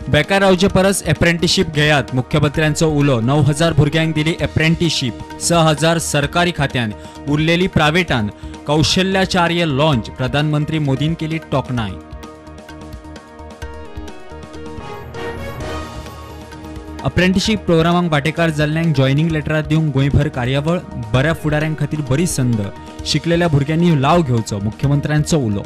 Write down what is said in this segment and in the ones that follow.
बेकार रावचे परस एप्रेंटिशीप घेयात, मुख्यमंत्र्यांचो उलो. 9,000 भुरग्यांक दिली एप्रेंटिशीप, 6,000 सरकारी खात्यान, उरलेली प्रायव्हेटान. कौशल्याचार्य लॉन्च, प्रधानमंत्री मोदीन केली तोखणाय. अप्रेंटिशीप प्रोग्रामांक वाटेकार जाल्ल्यांक जॉयनिंग लेटरां दिवंक गोंयभर कार्यावळ. बऱ्या फुडाऱ्यां खातीर बरी संद, शिकलेल्या भुरग्यांनी लाव घेवचो, मुख्यमंत्र्यांचो उलो.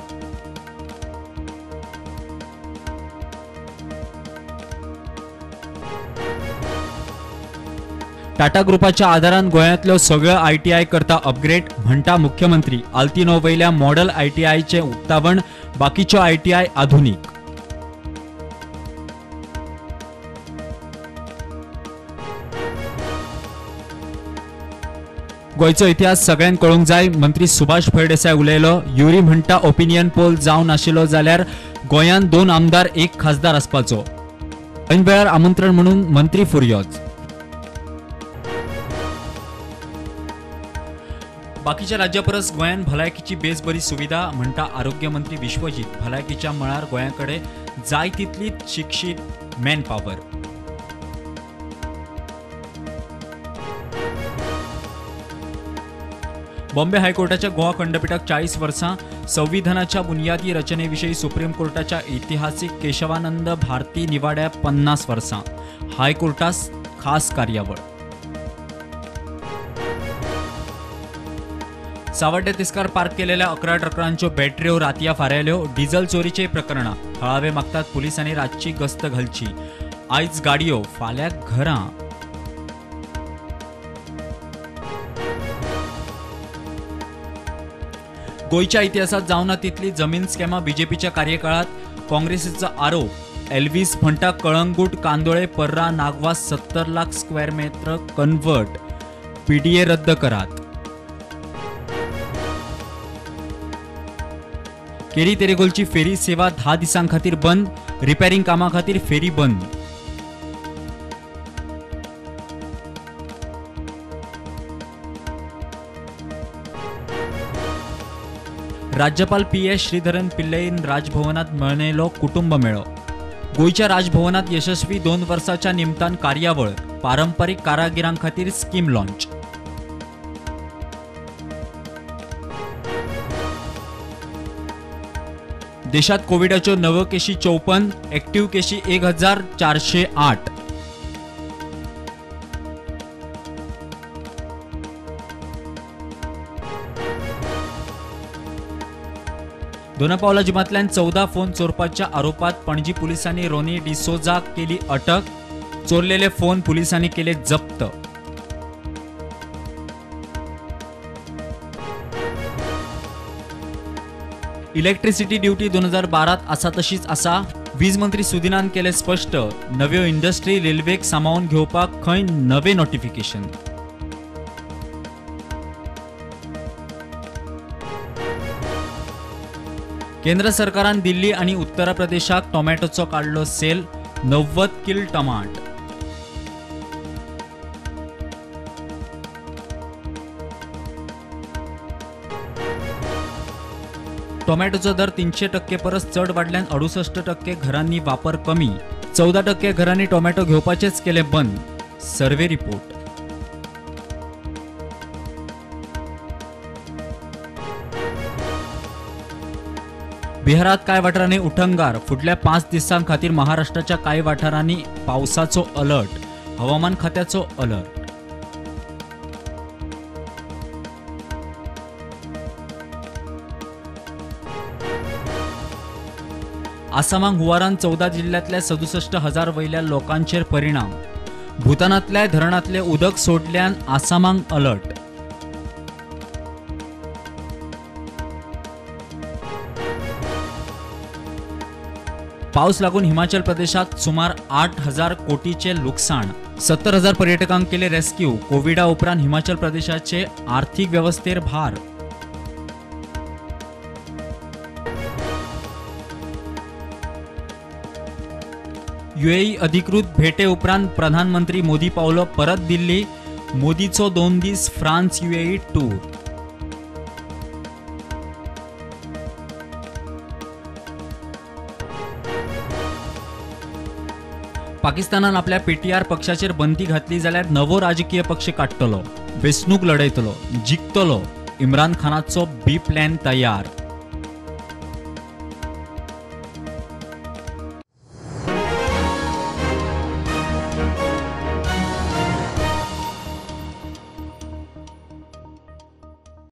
टाटा ग्रुपाच्या आदारान गोंयांतल्यो सगळ्यो आयटीआय करता अपग्रेड, म्हणटा मुख्यमंत्री. आल्तिनो वयल्या मॉडल आयटीआयचें उक्तावण, बाकीच्यो आयटीआय आधुनीक. गोंयचो इतिहास सगळ्यांक कळूंक जाय, मंत्री सुभाष फळदेसाय उलयलो. युरी म्हणटा ओपिनियन पोल जावन आशिल्लो जाल्यार गोंयांत 2 आमदार 1 खासदार आसपाचो. ऐन वेळार आमंत्रण म्हणून मंत्री फुर्योज. बाकीच्या राज्या परस गोंयांत भलायकीची बेस बरी सुविधा, म्हणटा आरोग्य मंत्री विश्वजीत. भलायकीच्या मळार गोंया कडेन जाय तितलीच शिक्षीत मॅन पावर. बॉम्बे हायकोर्टाच्या गोवा खंडपीठाक 40 वर्सां संविधानाच्या बुनियादी रचनेविशीं सुप्रीम कोर्टाच्या इतिहासीक केशवानंद भारती निवाड्या 50 वर्सां. हायकोर्टास खास कार्यावळ. सावड्डे तिस्कार पार्क केलेल्या 11 ट्रकांच्यो बॅटऱ्यो रातया फारायल्यो. डिझल चोरीचे प्रकरणां थळावे मागतात पुलिसांनी रातची गस्त घालची. आयज गाडयो, फाल्यां घरां. गोंयच्या इतिहासात जावना तितली जमीन स्कॅमां बीजेपीच्या कार्यकाळात, काँग्रेसीचो आरोप. एल्विस म्हणटा कळंगूट, कांदोळे, पर्रा, Nagwa 70 lakh square metre convert, PDA रद्द करात. केरी तेरेगोलची फेरी सेवा 10 दिसां खातीर बंद, रिपेरींग कामा खातीर फेरी बंद. राज्यपाल पी.एस. श्रीधरन पिल्लईन राजभवनात मनयलो कुटुंब मेळो. गोंयच्या राजभवनात यशस्वी 2 वर्साच्या निमतान कार्यावळ, पारंपरीक कारागिरां खातीर स्कीम लॉन्च. देशात कोविडाच्यो नव्यो केशी 54, ऍक्टिव्ह केशी 1408. दोनापावला जिमांतल्यान 14 फोन चोरपाच्या आरोपात पणजी पुलिसांनी रोनी डिसोजाक केली अटक. चोरलेले फोन पुलिसांनी केले जप्त. इलेक्ट्रिसिटी ड्युटी 2012 आसा तशीच आसा, वीज मंत्री सुदिनान केले स्पश्ट. नव्यो इंडस्ट्री रेल्वेक सामावून घेवपाक खंय नवे नोटिफिकेशन. केंद्र सरकारान दिल्ली आनी उत्तर प्रदेशाक टोमॅटोचो काडलो सेल, 90 किल टमाट. टोमॅटोचो दर 300% परस चड वाडल्यान 68% घरांनी वापर कमी, 14% घरांनी टोमॅटो घेवपाचेच केले बंद. Survey report. बिहारात कांय वाठारांनी उटंगार, फुडल्या 5 दिसां खातीर महाराष्ट्राच्या कांय वाठारांनी पावसाचो अलर्ट, हवामान खात्याचो अलर्ट. आसामाक हुंवारान 14 जिल्ह्यांतल्या 67,000 वयल्या लोकांचेर परिणाम. भूतानांतल्या धरणांतलें उदक सोडल्यान आसामाक अलर्ट. पावस लागून हिमाचल प्रदेशात सुमार 8,000 कोटीचे लुकसाण, 70,000 पर्यटकांक केले रेस्क्यू. कोविडा उपरांत हिमाचल प्रदेशाचे आर्थिक वेवस्थेर भार. युएई अधिकृत भेटे उपरांत प्रधानमंत्री मोदी पावलो परत दिल्ली. मोदीचो 2 दीस फ्रांस युएई टूर. पाकिस्तानान आपल्या पीटीआर पक्षाचेर बंदी घातली जाल्यार नवो राजकीय पक्ष काडटलो, वेंचणूक लढयतलो, जिखतलो. इम्रान खानाचो बी प्लॅन तयार.